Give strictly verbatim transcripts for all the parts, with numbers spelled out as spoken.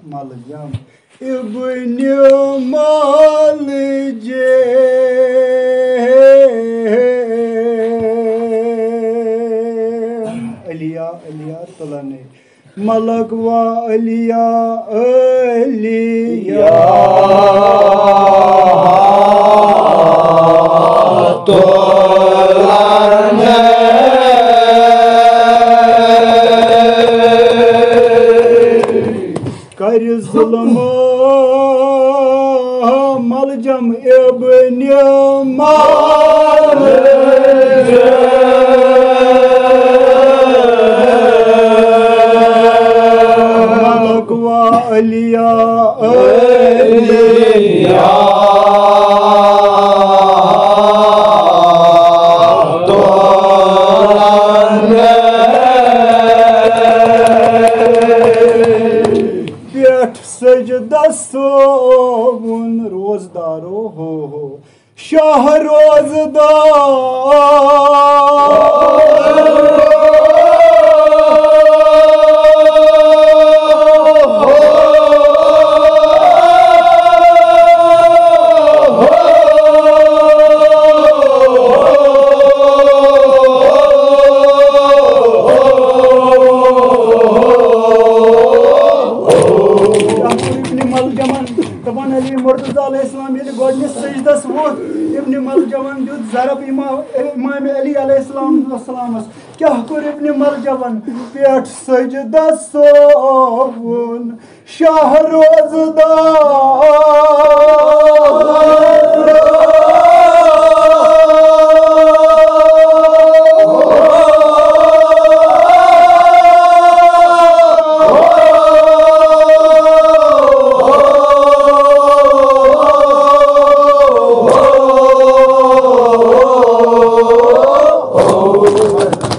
ملجم ابن ملجم۔ علیا، علیا تلنے، ملک و علیا، علیا تلنے۔ کرِ ظلم ملجم ابن ملجم۔ ملک و علیا، علیا تلنے۔ پٮ۪ٹھ سجدس سووُن روزدارو ہو ہو، شاہ روزدار۔ ابن ملجمن دپان علی مرتضی علیہ السلام ییٚلہِ گۄڈٕنِچ سجدس ووٚتھ، ابن ملجمن دیُت ضرب امام، امام علی علیہ السلام، السلامس۔ کیٛاہ کوٚر ابن ملجمن؟ پٮ۪ٹھ سجدس سووُن شاہ روزدار۔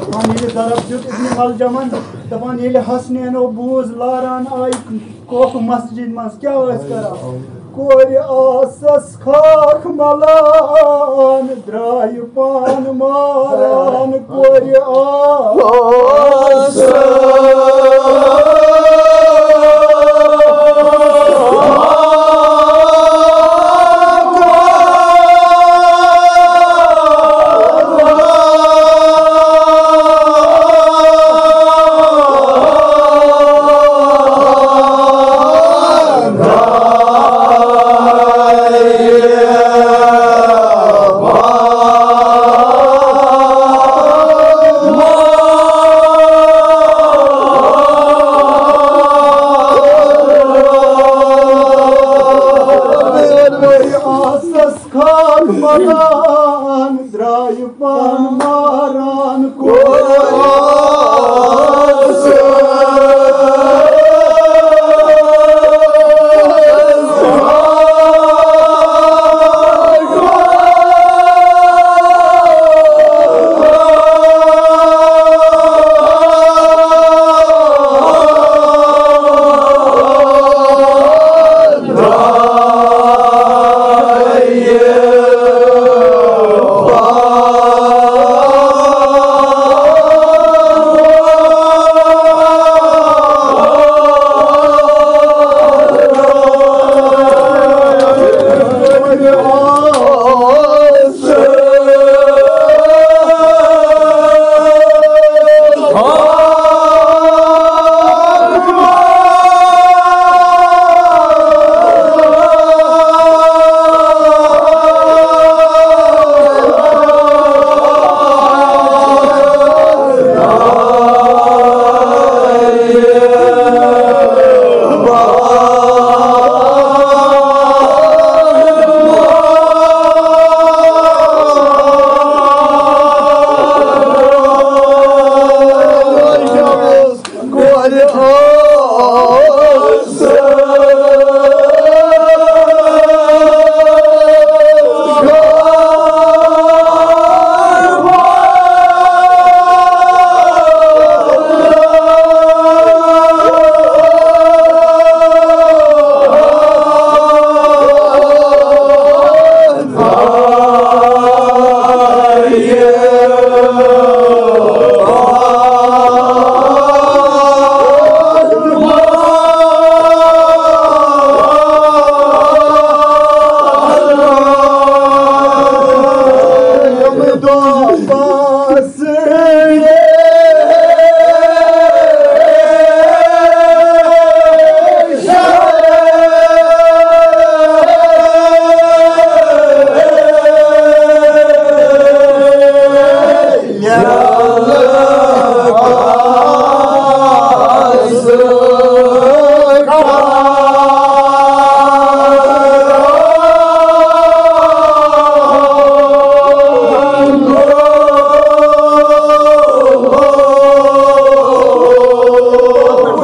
دپان ییٚلہِ ضرب دیُت ابن ملجمن، دپان ییٚلہِ حسنینو بوٗز لاران آیہِ کوکھ مسجد منٛز، کیٛاہ ٲسۍ کران؟ کورِ آسس خاک ملان، درٛایہِ پان ماران، کورِ آسس۔ آسس خاک ملان، درٛایہِ پان ماران، کورِ آسس۔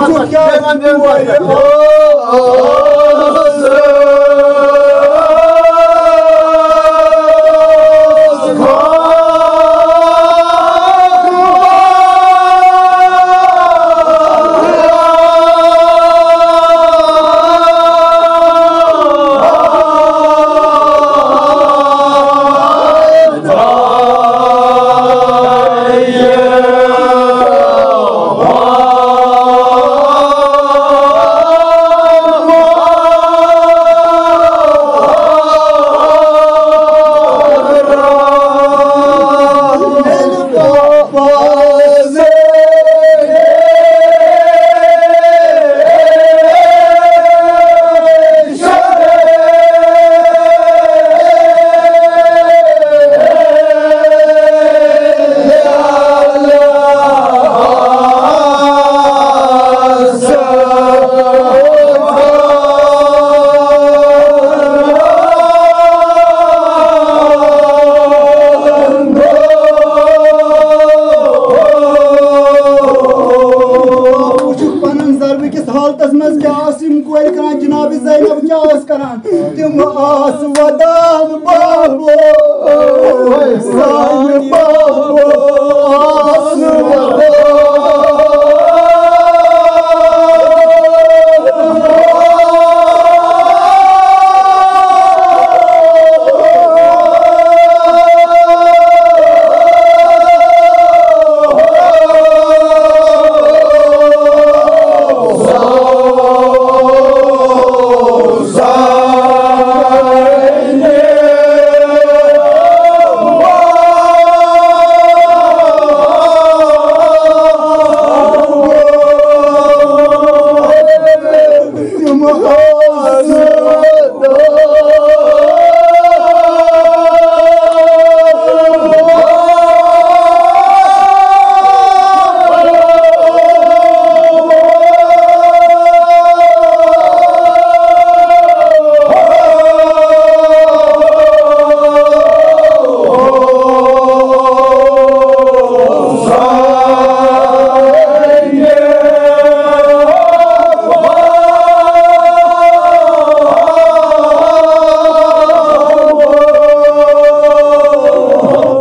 ژٕ کیٛاہ وٕچھِو پنُن ضربہٕ کِس حالتس منٛز کیٛاہ ٲس یِم کورِ کران، جناب زینب کیٛاہ ٲس کران؟ تِم آسہٕ ودان بابو، سانہِ بابو آسہٕ ودان۔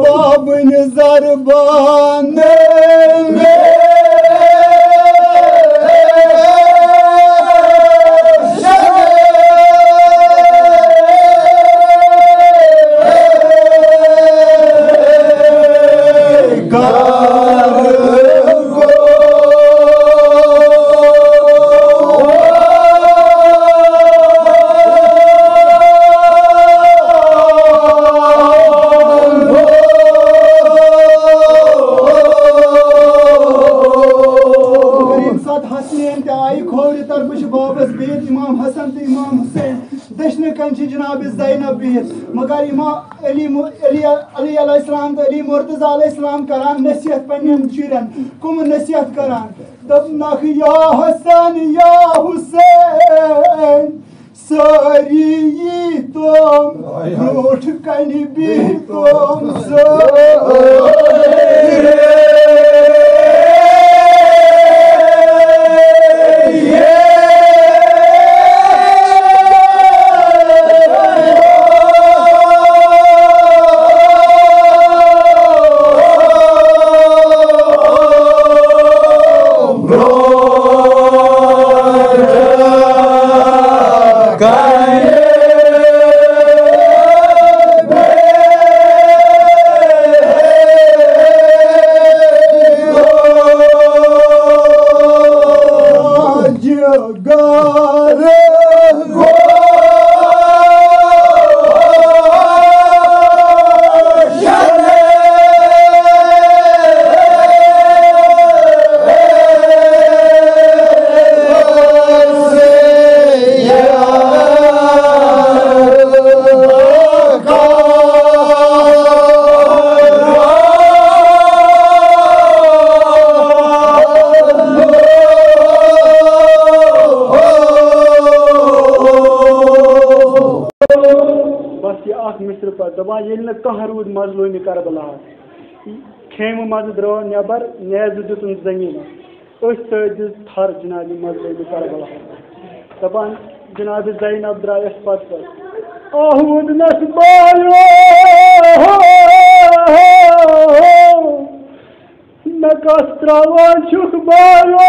بابن زربان ییٚمہِ ساتہٕ حسنین تہِ آیہِ کھوورِ طرفہٕ، چھِ بابس بِہِتھ امام حسن تہٕ امام حسین، دٔچھنہِ کنہِ چھِ جناب زینب بِہِتھ، مگر امام علی م-، علی، علی علیہ السلام تہٕ علی مرتضی علیہ السلام کران نصیحت پننٮ۪ن شُرٮ۪ن۔ کٕم نصیحت کران؟ دوٚپنکھ، یا حسن، یا حسین، سٲری یی تِم، برٛونٛٹھ کنہِ بِہہِ تِم سٲری۔ بس یہِ اکھ مصرٕ پتہٕ دپان، ییٚلہِ نہٕ کانٛہہ روٗد مظلوٗمِ کربلاہس، خیمہٕ منٛزٕ درٛاو نٮ۪بر، نیزٕ دیُتُن زٔمیٖنس۔ أتھۍ سۭتۍ دِژ تھر جناب مظلوم کربلا۔ دپان جناب زینب درٛایس پتہٕ پتہٕ، آہ ودنس بایو، مےٚ کتھ تراوان چھُکھ بایو،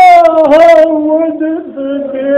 ودنس بایو۔